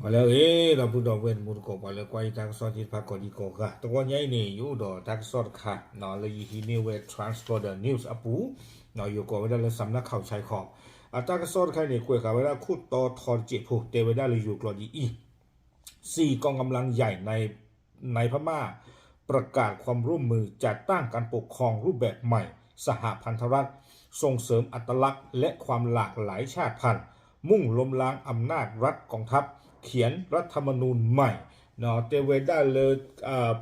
ပှၤလၢအဂ့ၤ ဒီပုၢ်ဒီဝဲၢ်တံၤသကိး ပှၤလၢကွၢ်ယတၢ်ကစီၣ်သ့ၣ်တဖၣ်ကိးဒံကိးဂၤ, တဂီၤညါအံၤန့ၣ် ယအိၣ်ဒီးတၢ်ကစီၣ်တခါ လၢယဟံးန့ၢ်ဝဲ Transworld News အပူၤ, ယကိးဝဲဒၣ်လၢ စးနၢ်ခီၣ်ဆဲခီ, အတၢ်ကစီၣ်တခါအံၤန့ၣ် ကွဲးဃာ်ဝဲဒၣ်ခိၣ်တီထီတစဲးဖိ တဲဝဲဒၣ်လၢယိၤကျိာ်ဒ်အံၤ စစ်ကောင်စီ ကမ်းလှမ်းရိုက်နှိမ် နၢ်ပၢၢ်မၢပြၢးကၢး ความร่วมมือ จัดตั้งการปกครองรูปแบบใหม่ สหพันธรัฐ ส่งเสริมอัตลักษณ์และความหลากหลายชาติพันธุ์ มุ่งล้มล้างอำนาจรัฐกองทัพ เขียนรัฐธรรมนูญใหม่ တဲဝဲဒၣ်လၢ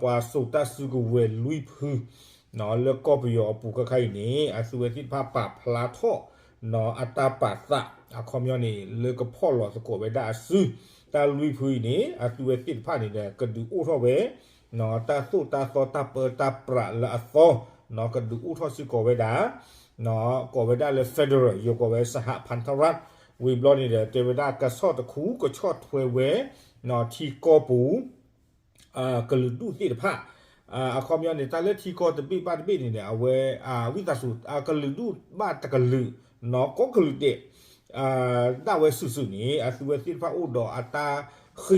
ပှၤစိာ်တၢ်စုကဝဲၤလွံၢ်ဖု လၢကီၢ်ပယီၤအပူၤခဲခါအံၤန့ၣ် အသုဝဲသ့ၣ်တဖၣ်ပာ်ဖျါထီၣ် အတၢ်ပာ်သး အခီပညီန့ၣ် လၢကဖီၣ်လီၤသကိးဝဲဒၣ်အစု တၢ်လွံၢ်ဖုအံၤန့ၣ် အသုဝဲသ့ၣ်တဖၣ်န့ၣ်ဒီး ကဒုးအိၣ်ထီၣ်ဝဲ တၢ်သိၣ်တၢ်သီတၢ်ပၢတၢ်ပြးလၢအသီ ကဒုးအိၣ်ထီၣ်စ့ၢ်ကီးဝဲဒၣ် ကိးဝဲဒၣ်လၢ federal ယိၤကိးဝဲ စဟပၣ်ထရၣ် ဝံၤဘျီန့ၣ်ဒီး တဲဝဲဒၣ်ကဆီၣ်တခူကဆီၣ်ထွဲဝဲ ထံကီၢ်ပူၤ ကလုာ်ဒူၣ်သ့ၣ်တဖၣ် အခီပညီန့ၣ် တၢ်လၢထံကီၢ်တဘ့ၣ်ဘၣ်တဘ့ၣ်န့ၣ်ဒီး အဝဲ ဝံသးစူၤ ကလုာ်ဒူၣ်ဘၣ်တကလုာ် ကိးကလုာ်ဒဲး ဒၣ်ဝဲစုာ်စုာ်န့ၣ် အသုဝဲသ့ၣ်တဖၣ်အိၣ်ဒီးအတၢ်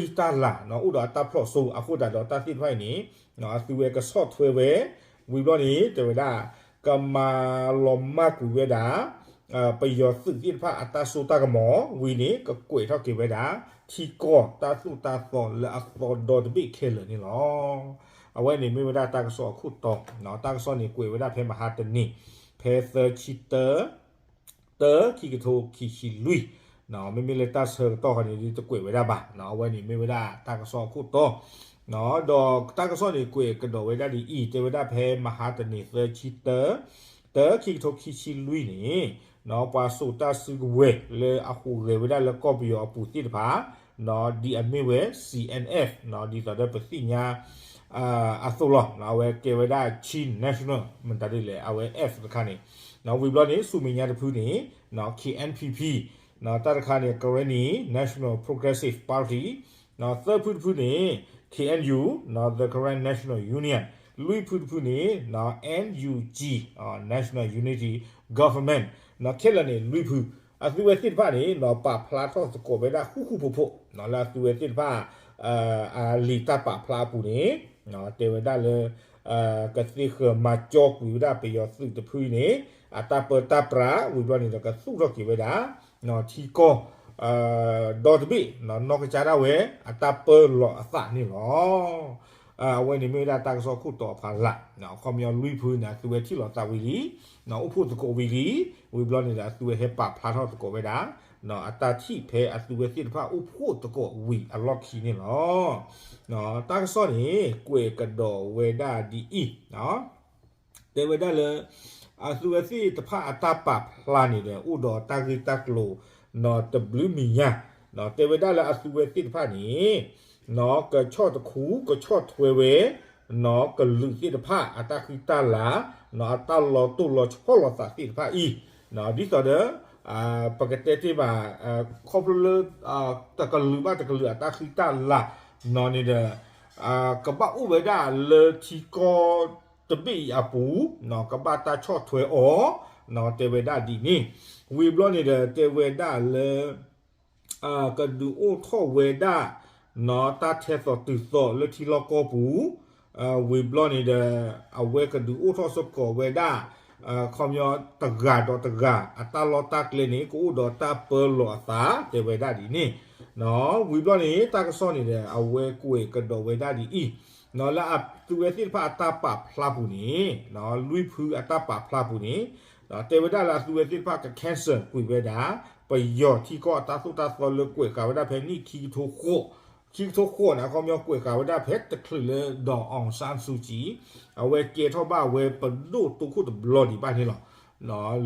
ဃံတၢ်လၤ အိၣ်ဒီးအတၢ်ဖျိးစိ အဃိသတးဒီးတၢ်သ့ၣ်တဖၣ်အံၤန့ၣ် အသုဝဲကဆီၣ်ထွဲဝဲ ဝံၤဘျီန့ၣ် တဲဝဲဒၣ် ကမၤလီၤမၢ်ကွံာ်ဝဲဒၣ် ပယီၤသုးသ့ၣ်တဖၣ်အတၢ်စိတၢ်ကမီၤ ဝံၤန့ၣ် ကကွဲးထီၣ်က့ၤဝဲဒၣ် ထံကီၢ်တၢ်သိၣ်တၢ်သီလၢအသီဒီတဘ့ၣ်ခဲလၢာ်န့ၣ်လီၤ. အဝဲန့ၣ်မ့ၢ်ဝဲဒၣ်တၢ်ကစီၣ်အခိၣ်တီ, တၢ်ကစီၣ်န့ၣ်ကွဲးဝဲဒၣ်ဖဲမဟါတနံၤ ဖဲသၢဆံတၢ တၢ ခံကထိခံဆံလွံၢ်, မ့မ့ၢ်လၢတၢ်ဆၢကတီၢ်ခီန့ၣ် ဒ်တကွဲးဝဲဒၣ်ဘၣ်, အဝဲန့ၣ်မ့ၢ်ဝဲဒၣ်တၢ်ကစီၣ်အခိၣ်တီ, ဒီးတၢ်ကစီၣ်န့ၣ်ကွဲးကဒီးဝဲဒၣ်ဒ်အံၤ, တဲဝဲဒၣ်ဖဲမဟါတနံၤသၢဆံတၢ တၢ ခံကထိခံဆံလွံၢ်န့ၣ် ပှၤစိာ်တၢ်စုကဝဲၤလၢအဟူးဂဲၤဝဲဒၣ်လၢကီၢ်ပယီၤအပူၤသ့ၣ်တဖၣ် ဒ်အမ့ၢ်ဝဲ CNF ဒ်သိးဒီးပသ့ၣ်ညါ အသိးလီၤ, အဝဲကဲဝဲဒၣ် Chin National မတၤဒ်လဲၣ် အဝဲ F တခါန့ၣ်, ဝံၤဘျီန့ၣ် ဆူမဲာ်ညါတဖုန့ၣ် KNPP, တၢ်တခါန့ၣ် Karenni National Progressive Party, သၢဖုတဖုန့ၣ် KNU, the Karen National Union, လွံၢ်ဖုတဖုန့ၣ် NUG, National Unity Government, ခဲလၢာ်န့ၣ်လွံၢ်ဖု, အသုဝဲသ့ၣ်တဖၣ်န့ၣ် ပာ်ဖျါထီၣ်သကိးဝဲဒၣ်ဃူဃူဖိးဖိး လၢအသုဝဲသ့ၣ်တဖၣ် အလံာ်တၢ်ပာ်ဖျါအပူၤန့ၣ် တဲဝဲဒၣ်လၢ ကသ့ဃၢၤမၤကၠီကွံာ်ဝဲဒၣ်ပယီၤသုးတဖုအံၤန့ၣ် အတၢ်ပၢတၢ်ပြး ဝံၤဘျီန့ၣ်ဒီးကသူၣ်ထီၣ်က့ၤဝဲဒၣ် ထံကီၢ် ဒီတဘ့ၣ် နီၢ်ကစၢ်ဒၣ်ဝဲ အတၢ်ပၢလီၤအသးန့ၣ်လီၤ. အဝဲန့ၣ်မ့ၢ်ဝဲဒၣ်တၢ်ကစီၣ်ခိၣ်တီဖးလၢ်, အခီပညီလွံၢ်ဖုန့ၣ် အသုဝဲထံၣ်လိာ်သးဝံၤလံ, အိၣ်ဖှိၣ်သကိးဝံၤလံ, ဝံၤဘျီန့ၣ်ဒီး အသုဝဲဟဲပာ်ဖျါထီၣ်သကိးဝဲဒၣ် အတၢ်ထံၣ်ဖဲအသုဝဲသ့ၣ်တဖၣ်အိၣ်ဖှိၣ်သကိးဝံၤအလီၢ်ခံန့ၣ်လီၤ. တၢ်ကစီၣ်န့ၣ် ကွဲးကဒီးဝဲဒၣ်ဒ်အံၤ, တဲဝဲဒၣ်လၢ အသုဝဲသ့ၣ်တဖၣ်အတၢ်ပာ်ဖျါန့ၣ်ဒီး အိၣ်ဒီးတၢ်ဂ့ၢ်တၢ်ကျိၤ နီၢ်တဘျုးမံၤညါ, တဲဝဲဒၣ်လၢအသုဝဲသ့ၣ်တဖၣ်န့ၣ် ကဆီၣ်တခူ ကဆီၣ်ထွဲဝဲ နီၢ်ကလုာ်သ့ၣ်တဖၣ် အတၢ်ဃံတၢ်လၤ နီၢ်အတၢ်လီၤတိၢ်လီၤဆီလိာ်သးသ့ၣ်တဖၣ်အံၤ, ဒ်သိးဒီး ပကတဲတ့ၢ်ဘၣ် ခီဖျိလၢ တကလုာ်ဘၣ်တကလုာ်အတၢ်ဃံတၢ်လၤ နီၢ်န့ၣ်ဒီး ကဘၣ်အိၣ်ဝဲဒၣ်လၢထံကီၢ်တဘ့ၣ်အံၤအပူၤ နီၢ်ကဘၣ်တၢ်ဆီၣ်ထွဲအီၤ နီၢ်တဲဝဲဒၣ်ဒ်န့ၣ်, ဝံၤဘျီန့ၣ်ဒီး တဲဝဲဒၣ်လၢ ကဒုးအိၣ်ထီၣ်ဝဲဒၣ် နီၢ်တၢ်ထဲသိးတုၤသိးလၢထံလီၢ်ကီၢ်ပူၤ, ဝံၤဘျီန့ၣ်ဒီး အဝဲကဒုးအိၣ်ထီၣ်စ့ၢ်ကီးဝဲဒၣ် ခီပညီတဂၤဒီးတဂၤ အတၢ်လီၢ်တၢ်ကျဲန့ၣ် ကအိၣ်ဒီးတၢ်ပၢလီၤအသး တဲဝဲဒၣ်ဒ်န့ၣ်, ဝံၤဘျီန့ၣ် တၢ်ကစီၣ်န့ၣ်ဒီး အဝဲကွဲးကဒီးဝဲဒၣ်ဒ်အံၤ, နီၢ်လၢအသုဝဲသ့ၣ်တဖၣ်အတၢ်ပာ်ဖျါပူၤန့ၣ် လွံၢ်ဖုအတၢ်ပာ်ဖျါပူၤန့ၣ် တဲဝဲဒၣ်လၢအသုဝဲသ့ၣ်တဖၣ်က cancel ကွံာ်ဝဲဒၣ် ပယီၤထံကီၢ်အတၢ်သိၣ်တၢ်သီလၢကွဲးဃာ်ဝဲဒၣ်ဖဲနံၣ်ခံကထိဃိး, ခံကထိဃိးန့ၣ် အခီပညီကွဲးဃာ်ဝဲဒၣ်ဖဲတချုးလၢ ဒေါ်အောင်ဆန်းစုကြည် အဝဲကဲထီၣ်ဘၣ်ဝဲပဒိၣ်တိခိၣ်တဘျီဒံးဘၣ်န့ၣ်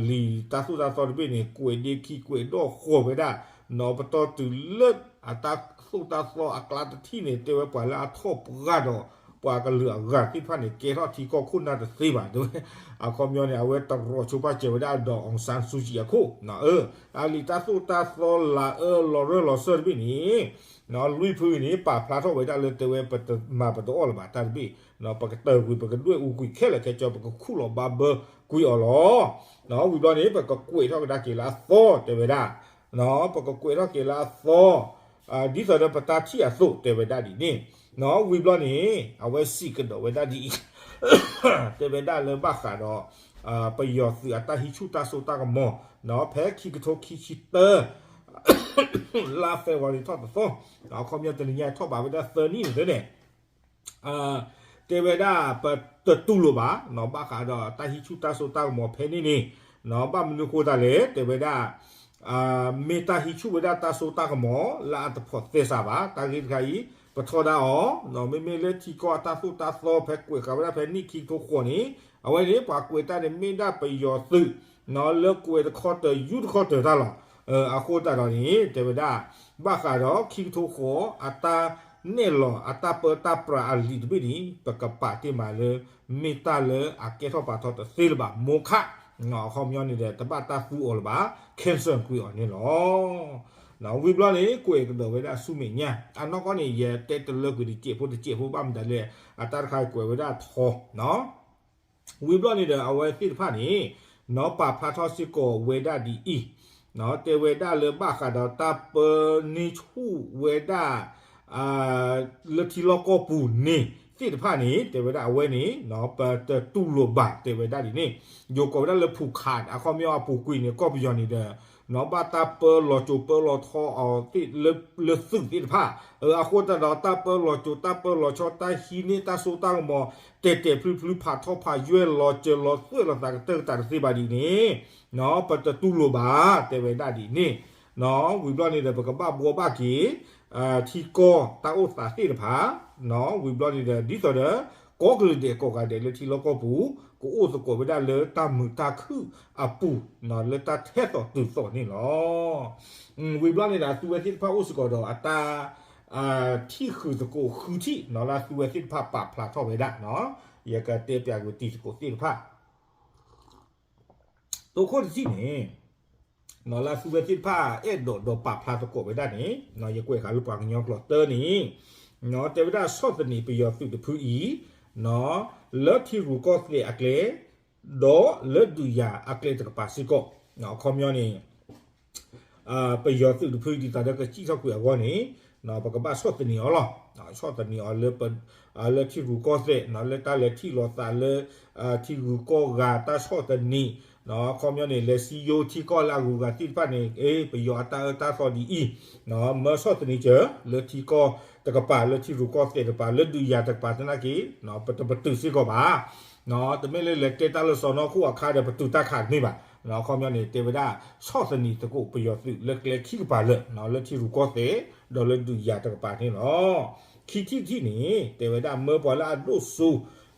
လီၤ. လံာ်တၢ်သိၣ်တၢ်သီတဘ့ၣ်န့ၣ် ကွဲးဒ့ခံကွဲးဒီးဃီၤဝဲဒၣ် နီၢ်ပတီၢ်တုၤလၢအတၢ်သိၣ်တၢ်သီအကျါတထံၣ်န့ၣ် တဲဝဲပှၤလၢအထီၣ်ပှၢ်ဒီး ပှၤကလုာ်အဂၤသ့ၣ်တဖၣ်န့ၣ် ကဲထီၣ်ထံကီၢ်ခိၣ်နၢ်တသ့ဘၣ် တဲဝဲ, အခီပညီန့ၣ် အဝဲတရီးဆိပာ်စၢၤဝဲဒၣ် ဒေါ်အောင်ဆန်းစုကြည် အခိၣ်, အလံာ်တၢ်သိၣ်တၢ်သီလၤအၢလီၤရၢၢ်လီၤစၢၢ်တဘ့ၣ်န့ၣ် လွံၢ်ဖုန့ၣ် ပာ်ဖျါထီၣ်ဝဲဒၣ်လၢတဲဝဲပတမၤပတအီၣ်လၢၤဘၣ်တၢ်တဘ့ၣ်, ပကတၢၢ်ကွံာ် ပကဒွဲၣ်အူကွံာ်ခဲလၢာ်ခဲဆ့ ပကခူၣ်လီၤဘျၢဘၢကွံာ်အီၤလီၤ. ဝံၤဘျီန့ၣ် ပကကွဲးထီၣ်ကဒါက့ၤလၢအသီတဲဝဲဒၣ်, ပကကွဲးထီၣ်က့ၤလၢအသီ ဒ်သိးဒီးပတၢ်ထံၣ်အသိး တဲဝဲဒၣ်ဒ်န့ၣ်, ဝံၤဘျီန့ၣ် အဝဲစံးကဒီးဝဲဒၣ်ဒ်အံၤ, တဲဝဲဒၣ်လၢဘၣ်ဃးဒီး ပယီၤသုးအတၢ်ဟံးဆူၣ်တၢ်စိတၢ်ကမီၤ ဖဲခံကထိခံဆံတၢ လါ February ထီၣ်တသီ, အခီပညီတနံၤညါထီၣ်ဘးဝဲဒၣ်သၢနံၣ်န့ၣ်န့ၣ် တဲဝဲဒၣ်ပတတူၢ်လိာ်ဘၣ် ဘၣ်ဃးဒီးတၢ်ဟံးဆူၣ်တၢ်စိတၢ်ကမီၤဖဲန့ၣ်န့ၣ်, ဘၣ်မနုၤဃိသတးလဲၣ် တဲဝဲဒၣ် မ့ၢ်တၢ်ဟံးဆူၣ်ဝဲဒၣ်တၢ်စိတၢ်ကမီၤလၢအတဖိးသဲစးဘၣ် တၢ်ဂ့ၢ်တခါအံၤ ပထီဒါအီၤ, မ့မ့ၢ်လၢထံကီၢ်အတၢ်သိၣ်တၢ်သီဖဲကွဲးဃာ်ဝဲဒၣ်ဖဲနံၣ်ခံကထိဃိးန့ၣ်, အဝဲန့ၣ် ပှၤကွဲးတၢ်န့ၣ်မ့ၢ်ဒၣ်ပယီၤသုး လၢကွဲးတခီတၢၤယူၢ်တခီတၢၤတၢ်လီၤ. အဃိသတးဒီးန့ၣ် တဲဝဲဒၣ် ဘၣ်ဃးဒီးခံကထိဃိး အတၢ်နဲၣ်လီၤအတၢ်ပၢတၢ်ပြးအလံာ်တဘ့ၣ်န့ၣ် ပကပာ်တ့ၢ်မးလၢ မ့ၢ်တၢ်လၢအကဲထီၣ်ပာ်ထီၣ်တသ့လၢၤဘၣ် မိခၣ်, အခီပညီန့ၣ်ဒီး တဘၣ်တၢ်သူအီၤလၢၤဘၣ် cancel ကွံာ်အီၤန့ၣ်လီၤ. ဝံၤဘျီန့ၣ် ကွဲးကဒီးဝဲဒၣ်ဆူမဲာ်ညါ အနီၢ်ကီၢ်န့ၣ် ယတဲတလၢကွံာ်တစဲးဖိတစဲးဖိဘၣ်မတၤလဲၣ် အတၢ်တခါကွဲးဝဲဒၣ်ထီ ဝံၤဘျီန့ၣ်ဒီး အဝဲသ့ၣ်တဖၣ်န့ၣ် ပာ်ဖျါထီၣ်စ့ၢ်ကီးဝဲဒၣ်ဒ်အံၤ, တဲဝဲဒၣ်လၢဘၣ်ဃးဒီးတၢ်ပၢန့ၢ်ဆူၣ်ဝဲဒၣ် လၢထံလီၢ်ကီၢ်ပူၤန့ၣ်သ့ၣ်တဖၣ်န့ၣ် တဲဝဲဒၣ်အဝဲန့ၣ် ပတတူၢ်လိာ်ဘၣ် တဲဝဲဒၣ်ဒ်န့ၣ်, ယိၤကိးဝဲဒၣ်လၢ ဖူးခး အခီပညီအပူၤကွံာ်န့ၣ် ကီၢ်ပယီၤန့ၣ်ဒီး ဘၣ်တၢ်ပၢလီၤစိၤပၢလီၤထီအီၤသ့ၣ်လၢသုးသ့ၣ်တဖၣ်, အဃိသတးဒီးတၢ်ပၢလီၤစိၤတၢ်ပၢလီၤဆီ တၢ်ဟံးန့ၢ်တၢ်စိတၢ်ကမီၤ တဲာ်တဲာ်ဖျုဖျု ဖးထီဖးယွဲၢ် လီၤစၢၤလီၤသွဲၣ်လိာ်သးကတၢၢ်ကတၢၢ်တသ့ဘၣ်ဒ်န့ၣ်, ပတတူၢ်လိာ်ဘၣ် တဲဝဲဒၣ်ဒ်န့ၣ်, ဝံၤဘျီန့ၣ်ဒီး ပကဘၣ်ဘှီဘၣ်က့ၤ ထံကီၢ်တၢ်အိၣ်သးသ့ၣ်တဖၣ်, ဝံၤဘျီန့ၣ်ဒီး ဒ်သိးဒီး ကိးကလုာ်ဒဲးကိးဂၤဒဲးလၢထံလီၢ်ကီၢ်ပူၤ ကအိၣ်သကိးဝဲဒၣ်လၢတၢ်မုာ်တၢ်ခုၣ်အပူၤ လၢတၢ်ထဲသိးတုၤသိးန့ၣ်လီၤ. ဝံၤဘျီန့ၣ်ဒီး အသုဝဲသ့ၣ်တဖၣ်အိၣ်စ့ၢ်ကီးဒီးအတၢ် ထံၣ်ဃုာ်သကိးဃုထံၣ် လၢအသုဝဲသ့ၣ်တဖၣ်ပာ်ဖျါထီၣ်ဝဲဒၣ်, ယကတဲပၠးကွံာ်တံၤသကိးသ့ၣ်တဖၣ် တိခိၣ်တထံၣ်န့ၣ် လၢအသုဝဲသ့ၣ်တဖၣ်အဲၣ်ဒိးဒီးပာ်ဖျါသကိးဝဲဒၣ်န့ၣ် ယကွဲးဃာ်လၢပှၤကညီကျိာ်တၢ်န့ၣ် တဲဝဲဒၣ်ဆီၣ်သနံးပယီၤသုးတဖုအံၤ လၢထံရူၢ်ကီၢ်သဲးအကျဲ ဒီးလၢဒုးယၤအကျဲတကပၤစ့ၢ်ကီး, အခီပညီန့ၣ် ပယီၤသုးတဖုဒ်သိးဒီးကစံၣ်ထီၣ်ကွံာ်အဂီၢ်န့ၣ် ပကဘၣ်ဆီၣ်သနံးအီၤလီၤ. ဆီၣ်သနံးအီၤလၢ လၢထံရူၢ်ကီၢ်သဲး လၢတၢ်လဲၤထံၣ်လိာ်သးလၢ ထံဂုၤကီၢ်ဂၤတၢ်ဆီၣ်သနံး, အခီပညီန့ၣ် လဲၤစံယိထံကီၢ်လၢအဂုၤအဂၤသ့ၣ်တဖၣ်န့ၣ် အ့ ပယီၤအတၢ်အၢတၢ်သီဒ်အံၤ, မၢဆီၣ်သနံးစၢၤ လၢထံကီၢ်တကပၤ လၢထံရူၢ်ကီၢ်သဲးတကပၤ လၢဒုးယၤတကပၤသနာ်က့ ပတပတုာ်စ့ၢ်ကီးဘၣ်. တမ့ၢ်လၢလဲၤတဲတၢ်လၢစီၢ်နီၤခိၣ်အခါဒီးပတုာ်တၢ်ခးတမ့ၢ်ဘၣ်. အခီပညီန့ၣ် တဲဝဲဒၣ် ဆီၣ်သနံးသကိးပယီၤသုးလၢကျဲခံကပၤလၢာ် လၢထံရူၢ်ကီၢ်သဲး ဒီးလၢဒုးယၤတကပၤန့ၣ်လီၤ. ခံထံၣ်တထံၣ်န့ၣ် တဲဝဲဒၣ်မၢပှၤလၢအဒိၣ်စိ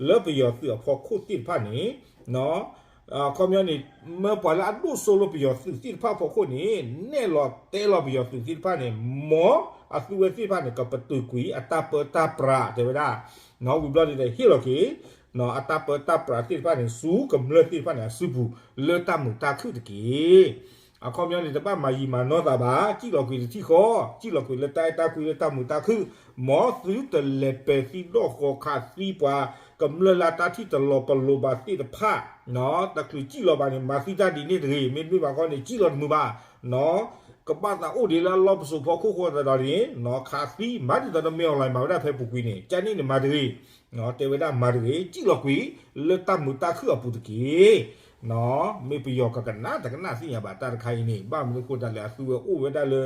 လၢပယီၤသုးအဖီခိၣ်သ့ၣ်တဖၣ်န့ၣ် အခီပညီန့ၣ် မၢပှၤလၢအဒိၣ်စိလၢပယီၤသုးသ့ၣ်တဖၣ်ဖီခိၣ်န့ၣ် နဲၣ်လီၤတဲလီၤပယီၤသုးသ့ၣ်တဖၣ်န့ၣ် မ်အသုဝဲသ့ၣ်တဖၣ်န့ၣ် ကပတုာ်ကွံာ်အတၢ်ပၢတၢ်ပြး တဲဝဲဒၣ်, ဝံၤဘျီန့ၣ်ဒီး ဟ့ၣ်လီၤက့ၤ အတၢ်ပၢတၢ်ပြးသ့ၣ်တဖၣ်န့ၣ် ဆူကမျၢၢ်သ့ၣ်တဖၣ်န့ၣ် အစုပူၤ လၢတၢ်မုာ်တၢ်ခုၣ်တက့ၢ်. အခီပညီန့ၣ် တဘၣ်မၤယံာ်မၤနီၢ်သးဘၣ်, စံၣ်လီၤကွံာ်တထံၣ်ဃီ, စံၣ်လီၤကွံာ်လၢတၢ်အဲၣ်တၢ်ကွံလၢတၢ်မုာ်တၢ်ခုၣ်, မ်သုတလဲၤပဲာ်သံဒီၣ်ဃီခးသံပှၤ ကမျၢၢ်လၢတၢ်ထံၣ်တလီၤပလိာ်ဘၣ်သ့ၣ်တဖၣ်, တချုးစံၣ်လီၤဘၣ်န့ၣ် မၤသံတၢ်ဒ်န့ၣ်တဂ့ၤ, မ့တမ့ၢ်ဘၣ်ခီန့ၣ် စံၣ်လီၤတမုာ်ဘၣ်, ကဘၣ်သးအိၣ်ဒံးလၢအလီၢ်ပစိာ်ဖီခိၣ်ဃိသတးဒီးန့ၣ် ခးသံ မၤဒ်သိးဒီးမ့ၢ်အီၣ်လဲၣ်မၤဝဲဒၣ်ဖဲပူၤကွံာ်န့ၣ် ကန့ၣ်န့ၣ်မၤတဂ့ၤ, တဲဝဲဒၣ်မၤတဂ့ၤ, စံၣ်လီၤကွံာ်လၢတၢ်မုာ်တၢ်ခုၣ်အပူၤတက့ၢ်. မ့ၢ်ပယီၤကကနၣ်တကနၣ်သ့ၣ်ညါဘၣ်တၢ်တခါအံၤန့ၣ် ဘၣ်မနုၤဃိသတးလဲၣ် အသုဝဲအိၣ်ဝဲဒၣ်လၢ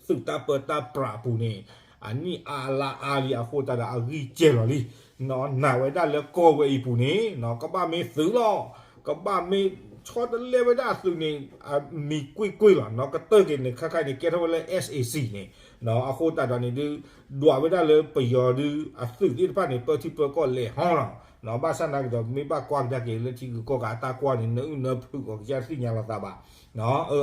သုးတၢ်ပၢတၢ်ပြးအပူၤန့ၣ် အနံၣ်အါလါအါလံအဃိသတးဒီးအဂံၢ်စဲၤလီၤလံ, နာ်ဝဲဒၣ်လၢကီၢ်ဝဲအံၤပူၤန့ၣ် ကဘၣ်မ့ၢ်သုးလီၤ, ကဘၣ်မ့ၢ်ဆီတလဲဝဲဒၣ်အသုးန့ၣ် မံၤကွ့ၢ်ကွ့ၢ်လီၤ, ကတၢၢ်က့ၤန့ၣ် ခါခါန့ၣ် ကဲထီၣ်ဝဲလၢ SAC န့ၣ်, အဃိသတးဒီးန့ၣ်ဒုး ဒွးဝဲဒၣ်လၢပယီၤဒုး အသုးသ့ၣ်တဖၣ်န့ၣ် ပၢထံပၢကီၢ်လဲၤဟီလီၤ, ဘၣ်ဆၣ်နာ်က့ၤဒီး မ့ၢ်ဘၣ်ကွၢ်ကဒါက့ၤလၢထံဂုၤကီၢ်ဂၤအတၢ်ကွၢ်န့ၣ် နအုၣ်နဖုးအီၤကစၢ်သ့ၣ်ညါလီၤသးဘၣ်,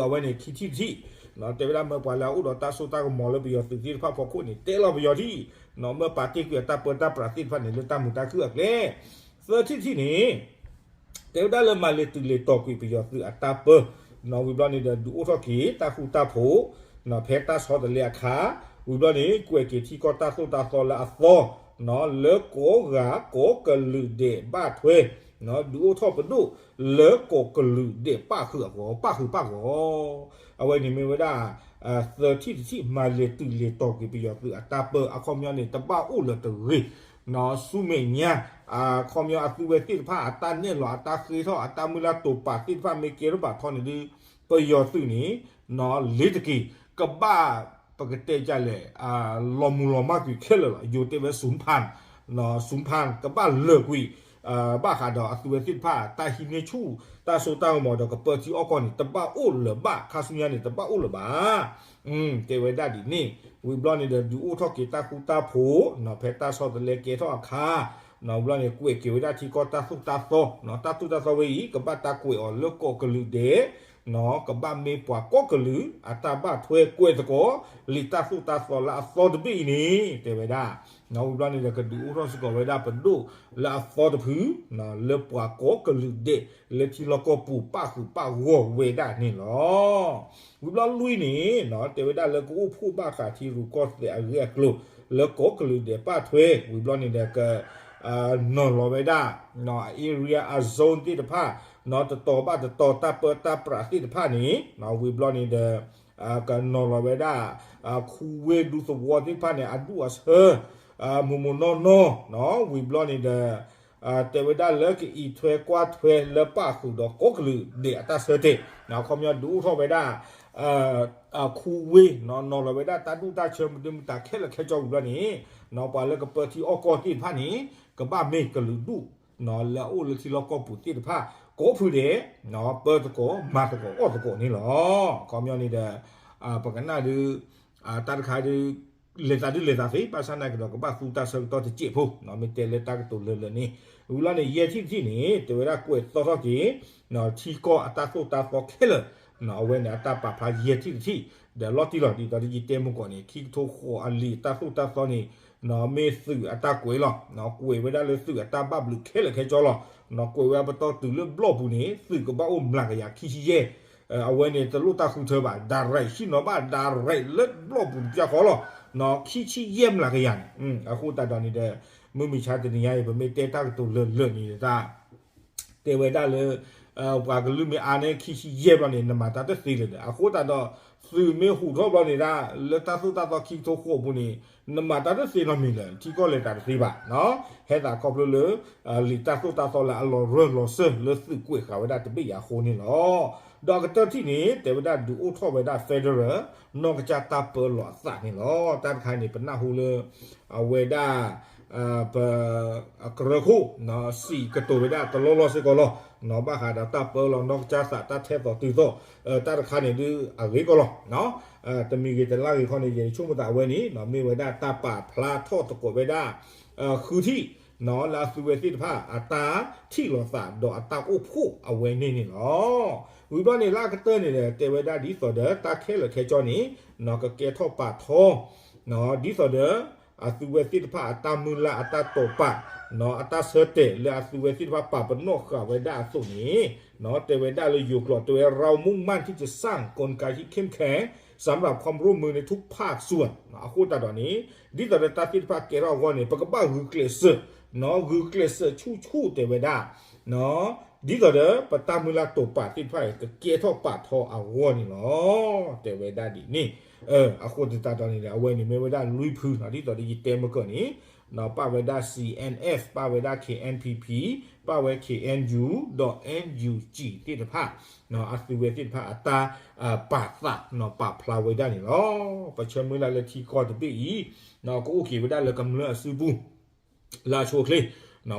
အဝဲန့ၣ်ခံထံၣ်တထံၣ်, တဲဝဲဒၣ်မၢပှၤလၢအအိၣ်ဒီးတၢ်စိတၢ်ကမီၤလၢပယီၤသုးသ့ၣ်တဖၣ်ဖီခိၣ်န့ၣ် တဲလီၤပယီၤထံၣ်, မၢပာ်တ့ၢ်ကွံာ်အတၢ်ပၢတၢ်ပြးသ့ၣ်တဖၣ်န့ၣ် လၢတၢ်မုာ်တၢ်ခုၣ်အကျဲ, သၢထံၣ်တထံၣ်န့ၣ် တဲဝဲဒၣ်လၢမၤလဲၤတုၤလဲၤတီၤကွံာ်ပယီၤသုးအတၢ်ပၢ, ဝံၤဘျီန့ၣ်ဒီး ဒုးအိၣ်ထီၣ်က့ၤတၢ်ဃူတၢ်ဖိး ဖဲတၢ်ဆီတလဲအခါ, ဝံၤဘျီန့ၣ် ကွဲးက့ၤထံကီၢ်တၢ်သိၣ်တၢ်သီလၢအသီ, လၢကိးဂၤကိးကလုာ်ဒဲးဘၣ်ထွဲ, ဒုးအိၣ်ထီၣ်ပဒိၣ်လၢကိးကလုာ်ဒဲးပၣ်ဃုာ်အဂီၢ်, ပၣ်ဃုာ်ပၣ်ဂီၢ်, အဝဲန့ၣ်မ့ၢ်ဝဲဒၣ် သၢထံၣ်တထံၣ် မၤလဲၤတုၤလဲၤတီၤကွံာ်ပယီၤသုးအတၢ်ပၢ အခီပညီန့ၣ် တဘၣ်အိၣ်လၢၤတဂ့ၤ, ဆူမဲာ်ညါ အခီပညီအသုဝဲသ့ၣ်တဖၣ်အတၢ်နဲၣ်လီၤအတၢ်ဃ့ထီၣ်အတၢ်မုၢ်လၢ်တိာ်ပာ်သ့ၣ်တဖၣ်မ့ၢ်ကဲထီၣ်ဘၣ်ထီန့ၣ်ဒုး ပယီၤသုးန့ၣ် လ့ၤတက့ၤ ကဘၣ် ပကတဲဒ်လဲၣ် လီၤမုၢ်လီၤမၢ်ကွံာ်ခဲလၢာ်လီၤ. ယိၤတဲဝဲ ศูนย์พัน ศูนย์พัน ကဘၣ်လၢာ်ကွံာ် ဘၣ်ဃးဒီးအသုဝဲသ့ၣ်တဖၣ် တၢ်ဟံးန့ၢ်ဆူၣ် တၢ်စိတၢ်ကမီၤဒီးကပၢထံအီၣ်ကီၢ်န့ၣ် တဘၣ်အိၣ်လၢၤဘၣ်, ခါဆူညါန့ၣ် တဘၣ်အိၣ်လၢၤဘၣ်. တဲဝဲဒၣ်ဒ်န့ၣ်, ဝံၤဘျီန့ၣ်ဒီး ဒုးအိၣ်ထီၣ်က့ၤတၢ်ဃူတၢ်ဖိး ဖဲတၢ်ဆီတလဲကဲထီၣ်အခါ, ဝံၤဘျီန့ၣ် ကွဲးက့ၤဝဲဒၣ်ထံကီၢ်တၢ်သိၣ်တၢ်သီ, တၢ်သိၣ်တၢ်သီဝဲအံၤ ကဘၣ်တၢ်ကွဲးအီၤလၢကီးကလုာ်ဒဲး ကဘၣ်မ့ၢ်ပှၤကီးကလုာ် အတၢ်ဘၣ်ထွဲကွဲးသကိး လံာ်တၢ်သိၣ်တၢ်သီလၢအသီတဘ့ၣ်အံၤန့ၣ် တဲဝဲဒၣ်, ဝံၤဘျီန့ၣ်ဒီး ကဒုးအိၣ်ထီၣ်စ့ၢ်ကီးဝဲဒၣ်ပဒိၣ်လၢအသီတဖု လၢပှၤကီးကလုာ်ဒဲး လၢထံလီၢ်ကီၢ်ပူၤပၣ်ဃုာ်ပၣ်ဂီၢ်ဝဲဒၣ်န့ၣ်လီၤ. ဝံၤဘျီလွံၢ်န့ၣ် တဲဝဲဒၣ်လၢကအိၣ်ဖှိၣ်ဘၣ်ဃးထံရူၢ်ကီၢ်သဲးအဂ့ၢ်အကျိၤ လၢကီးကလုာ်ဒဲးပၣ်ထွဲ ဝံၤဘျီန့ၣ်ဒီး က နီၤလီၤဝဲဒၣ် area အ zone သ့ၣ်တဖၣ် တတီၤဘၣ်တတီၤ တၢ်ပၢတၢ်ပြးသ့ၣ်တဖၣ်န့ၣ် ဝံၤဘျီန့ၣ်ဒီး ကနီၤလီၤဝဲဒၣ် ခူဝ့ၢ်ဒူသဝီသ့ၣ်တဖၣ်န့ၣ် အဒူၣ်အဆၢ မိၢ်မိၢ်နီၢ်နီၢ် ဝံၤဘျီန့ၣ်ဒီး တဲဝဲဒၣ်လၢကအံးထွဲကွၢ်ထွဲလၢပၣ်ဃုာ်ဒီးကီးကလုာ်ဒဲးအတၢ်ဆၢတဲာ် အခီပညီဒုးအိၣ်ထီၣ်ဝဲဒၣ် ခူဝ့ၢ် နီၤလီၤဝဲဒၣ်တၢ်ဒူၣ်တၢ်ဆၢမနုၤမတၤခဲလၢာ်ခဲဆ့ဝံၤဘျီန့ၣ် ပှၤလၢကပၢထံအီၣ်ကီၢ်သ့ၣ်တဖၣ်န့ၣ် ကဘၣ်မ့ၢ်ကလုာ်ဒူၣ် လၢအအိၣ်လၢထံလီၢ်ကီၢ်ပူၤသ့ၣ်တဖၣ် ကိးဖုဒဲး ပၢသကိး မၤသကိး အီၣ်သကိးန့ၣ်လီၤ. အခီပညီန့ၣ်ဒီး ပကနၣ်ဒုး တၢ်တခါဒုး လဲၤသးဒုးလဲၤသးသ့ ဘၣ်ဆၣ်နာ်က့ဒီး ကဘၣ်သူတၢ်ဆၢကတီၢ်တစဲးဖိ မ့ၢ်တဲလၢတၢ်ကတိၤလၢာ်လၢာ်န့ၣ် ဝံၤလီၤန့ၣ် ယဲၢ်ထံၣ်တထံၣ်န့ၣ် တဲဝဲဒၣ်ကွဲးသီထီၣ်က့ၤ ထံကီၢ်အတၢ်သိၣ်တၢ်သီခဲလၢာ် အဝဲန့ၣ် အတၢ်ပာ်ဖျါယဲၢ်ထံၣ်တထံၣ် ဒီးလီၤတံၢ်လီၤ ဒ်သိးဒီးယတဲမုၢ်ကီးန့ၣ် ခံကထိဃိးအလံာ်တၢ်သိၣ်တၢ်သီန့ၣ် မ့ၢ်သုးအတၢ်ကွဲးလီၤ. ကွဲးဝဲဒၣ်လၢသုးအတၢ်ဘၣ်ဘျုးခဲလၢာ်ခဲဆ့လီၤ. ကွဲးဝဲပတီၢ်တုၤလၢဘျီၣ်ပူၤန့ၣ် သုးကဘၣ်အိၣ်မျးကယၤခံဆံယဲၢ် အဝဲန့ၣ်တလိၣ်တၢ်ဃုထၢဘၣ် direct ဆ့ၣ်နီၤဘၣ် direct လၢဘျီၣ်ပူၤတပျၢ်ဃီလီၤ. ခံဆံယဲၢ်မျးကယၤန့ၣ် အဃိသတးဒီးန့ၣ်ဒီး မုၢ်မဆါတနံၤညါအံၤ ပမ့ၢ်တဲတၢ်ကတိၤလၢာ်လၢာ်န့ၣ်တၢ် တဲဝဲဒၣ်လၢ ပှၤကလုာ်မ့ၢ်အါန့ၢ်ခံဆံယဲၢ်ဘျီန့ၣ် နမၤတၢ်တသ့လၢၤဒီး အဃိသတးဒီး သုးမ့ၢ်ဟူးထီၣ်ဘျီန့ၣ်ဒၣ် လၢတၢ်သိၣ်တၢ်သီခံကထိဃိးအပူၤန့ၣ် နမၤတၢ်တသ့နီတမံၤလၢၤ ထံကီၢ်လဲၤသးတသ့ဘၣ် ဟဲသးခီဖျိလၢ လံာ်တၢ်သိၣ်တၢ်သီလၢအလီၤရၢၢ်လီၤစၢၢ်လၢသုးကွဲးဃာ်ဝဲဒၣ်တဘ့ၣ်အံၤအဃိန့ၣ်လီၤ. ဒီးအကတၢၢ်ထံၣ်န့ၣ် တဲဝဲဒၣ်ဒုးအိၣ်ထီၣ်ဝဲဒၣ် federal နီၢ်ကစၢ်တၢ်ပၢလီၤအသးန့ၣ်လီၤ. တၢ်တခါန့ၣ် ပနၢ်ဟူလၢ အဝဲဒၣ် ပ အကရၢခိၣ် စံးကတိၤဝဲဒၣ်တလီၢ်လီၢ်စ့ၢ်ကီးလီၤ. ဘၣ်ဃးဒီးတၢ်ပၢလီၤနီၢ်ကစၢ်သး တၢ်ထဲသိးတုၤသိး တၢ်တခါန့ၣ်ဒုးအဂ့ၢ်ကီလီၤ. တမံၤဂ့ၤတလါဂ့ၤခီန့ၣ် ယဆိကမိၣ်သးအဝဲန့ၣ် မ့ၢ်ဝဲဒၣ်တၢ်ပာ်ဖျါထီၣ်သကိးဝဲဒၣ် ဃုထံၣ် လၢအသုဝဲသ့ၣ်တဖၣ် အတၢ်ထံၣ်လိာ်သးဒီးအတၢ်အိၣ်ဖှိၣ်အဝဲန့ၣ်န့ၣ်လီၤ. ဝံၤဘျီန့ၣ်လၢအကတၢၢ်န့ၣ်ဒီး တဲဝဲဒၣ်ဒ်သိးဒီး တၢ်ခဲလၢာ်ခဲဆ့န့ၣ် ကကဲထီၣ်ပာ်ထီ ဒ်သိးဒီး အသုဝဲသ့ၣ်တဖၣ်အတၢ်မုၢ်လၢ်အတၢ်တိာ်ပာ် အတၢ်ဆၢတဲာ်လၢအသုဝဲသ့ၣ်တဖၣ်ပာ်ပနီၣ်ဃာ်ဝဲဒၣ်အသိးန့ၣ် တဲဝဲဒၣ်လၢယိၤကျိာ်တဲဝဲ เรามุ่งมั่นที่จะสร้างกลไกที่เข้มแข็ง สำหรับความร่วมมือในทุกภาคส่วน အဃိသတးဒီးန့ၣ် ဒ်သိးဒီးတၢ်သ့ၣ်တဖၣ်ကဲထီၣ်အဂီၢ်န့ၣ် ပကဘၣ်ဂုာ်ကျဲးစၢး ဂုာ်ကျဲးစၢးဆူၣ်ဆူၣ်တဲဝဲဒၣ် ဒ်သိးဒီးပတၢ်မုၢ်လၢ်တိာ်ပာ်သ့ၣ်တဖၣ်အံၤ ကကဲထီၣ်ပာ်ထီအဂီၢ်န့ၣ်လီၤ. တဲဝဲဒၣ်ဒ်န့ၣ် အဃိသတးဒီးန့ၣ် အဝဲန့ၣ်မ့ၢ်ဝဲဒၣ်လွံၢ်ဖု ဒ်သိးဒီးယတဲမုၢ်ကီးန့ၣ် ပာ်ဝဲဒၣ် C N F ပာ်ဝဲဒၣ် K N P P ပာ်ဝဲ K N U ဒီး N U G သ့ၣ်တဖၣ် အသုဝဲသ့ၣ်တဖၣ်အတၢ် ပာ်သးပာ်ဖျါဝဲဒၣ်န့ၣ်လီၤ. ပဆၢမုၢ်လၢ်လၢထံကီၢ်တဘ့ၣ်အံၤ ကအိၣ်က့ၤဝဲဒၣ်လၢကမျၢၢ်အစုပူၤ လၢအဆိအချ့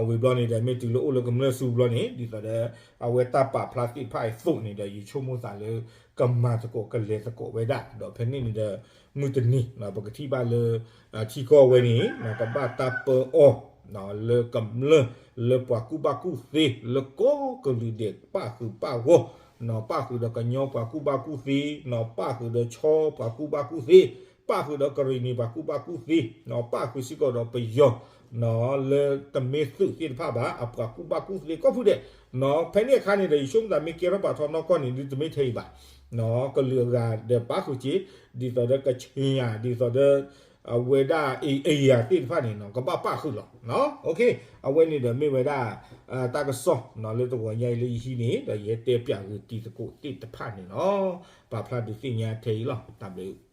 ဝံၤဘျီန့ၣ်ဒီး မ့ၢ်တုၤလၢအိၣ်လၢကမျၢၢ်စုဘျီန့ၣ် ဒ်သိးဒီး အဝဲတၢ်ပာ်ဖျါသ့ၣ်တဖၣ်အသိးန့ၣ်ဒီး ယဆိကမိၣ်သးလၢ ကမၤသကိးကလဲၤသကိးဝဲဒၣ် ဒီးဖဲန့ၣ်န့ၣ်ဒီး မုၢ်တနံၤ ပကထံၣ်ဘၣ်လၢ ထံကီၢ်ဝဲန့ၣ် ကဘၣ်တၢ်ပၢအီၤ လၢကမျၢၢ် လၢပှၤကူၣ်ဘၣ်ကူၣ်သ့ လၢကီးကလုာ်ဒဲးပၣ်ဃုာ်ပၣ်ဂီၢ် ပၣ်ဃုာ်ဒီးကညီပှၤကူၣ်ဘၣ်ကူၣ်သ့ ပၣ်ဃုာ်ဒီးခၠီပှၤကူၣ်ဘၣ်ကူၣ်သ့ ပၣ်ဃုာ်ဒီးကရံၣ်နံၤပှၤကူၣ်ဘၣ်ကူၣ်သ့ ပၣ်ဃုာ်စ့ၢ်ကီးဒီးပယီၤ လၢတမ့ၢ်သုးသ့ၣ်တဖၣ်ဘၣ် အပှၤကူၣ်ဘၣ်ကူၣ်သ့ကိးဖုဒဲး ဖဲန့ၣ်အခါန့ၣ်ဒီး ယဆိကမိၣ်သးမ့ၢ်ကဲထီၣ်ပာ်ထီနီၢ်ကီၢ်န့ၣ် ဒုးတမ့ၢ်ထဲအံၤဘၣ် ကလုာ်အဂၤဒီးပၣ်ဃုာ်က့ၤ ဒ်သိးဒီးကချ့ၣ်ယၤ ဒ်သိးဒီး အဝဲဒၣ် အယၤသ့ၣ်တဖၣ်န့ၣ်နီၤ ကဘၣ်ပာ်ဃုာ်လီၤ. အဝဲန့ၣ်ဒီးမ့ၢ်ဝဲဒၣ် တၢ်ကစီၣ်နီၤ လၢတဂီၤညါအံၤလၢယဟံးန့ၣ် ဒီးယဟဲတဲပၠးဂ့ၤတံၤသကိးသ့ၣ်တဖၣ်န့ၣ်လီၤ. ပာ်ဖျါဒုးသ့ၣ်ညါထဲအံၤလီၤ. တၢ်ဘျုး